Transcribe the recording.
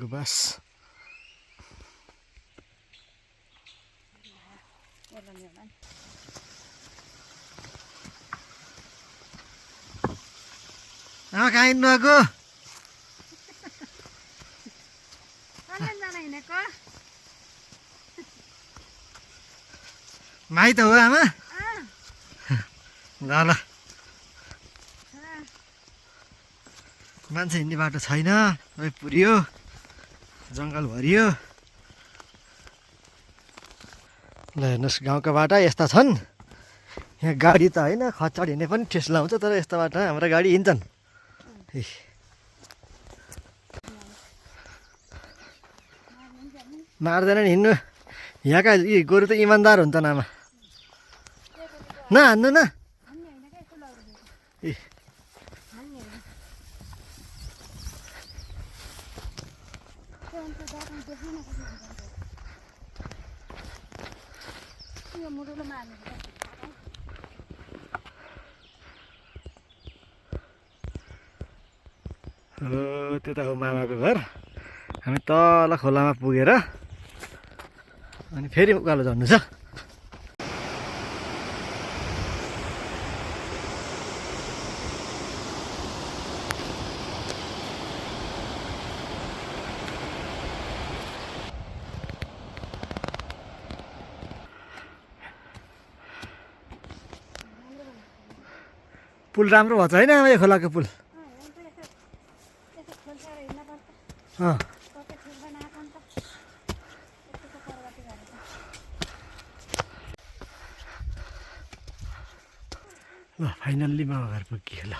आमाको बास। आमा कहाँ हिँड्नु भएको? माइ त हो आमा? ल ल, मान्छे हिँड्ने बाटो छैन, पुरियो, जङ्गल भरियो। ल हेर्नुहोस्, गाउँका बाटा यस्ता छन्। यहाँ गाडी त होइन, खच्चड हिँड्ने पनि ठेस लाउँछ, तर यस्तो बाटो हाम्रो गाडी हिँड्छन्। मार्दैन हिँड्नु। यहाँका यी गोरु त इमान्दार हुन्छन् आमा। हान्नु न। त्यो त हो मामाको घर। हामी तल खोलामा पुगेर अनि फेरि उकालो झर्नु छ। पुल राम्रो भएको छ होइन यो खोलाको पुल? ल फाइनल्ली मामा घर पुग्यो। ल